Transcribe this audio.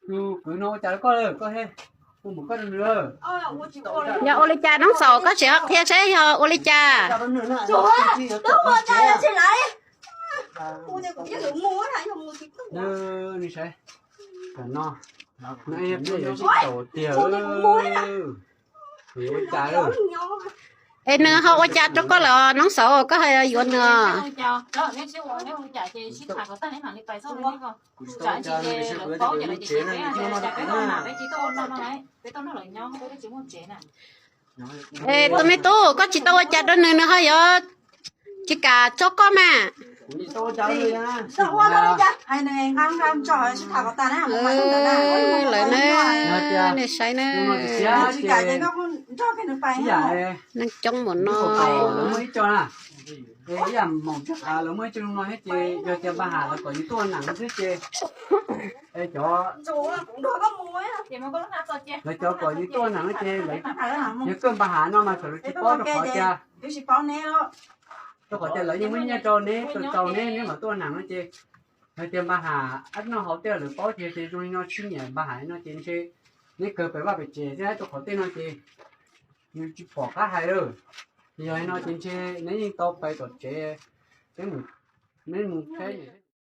Tus kwv no ua cas rau koj lawm, koj he ua mus koj rau nws lawm? Yog ua li cas Noob Xaus, koj tseem qhia seb yog ua li cas? Nws saib, no, no ib pliag yuav sib tau tiag, ua cas lawm? Es nws ho ua cas rau koj lawm Noob Xaus, koj ho yuav nws? Es tus me tub, koj tsis tau ua cas rau nws, nws ho yuav tsis kam tso koj mas. Lawm na, nej saib na. Neeg coob npaum no. Ib yam muaj ib co no thiab ces yog tias npaj ham lawv kom yus tuaj nees xwb ces, cov, lawv cov kom yus tuaj nees ces, yog koj npaj ham no mas thaum lawv tsis paub rau qhov tias, rau qhov tias lawv yeej muaj nyiaj rau neb, tau neb, neb mam tuaj nees no ces, yog tias npaj ham noj haus tej lawv paub tias zoo li no, tsis nyiam npaj ham no ces ntshe neb kawg pem vaj pem tsev thiab rau qhov tej no ces yus tsis pom qab hais lawm. Yog li no ces ntshe neb yeej tau pais tom tsev, neb mus, neb mus teb.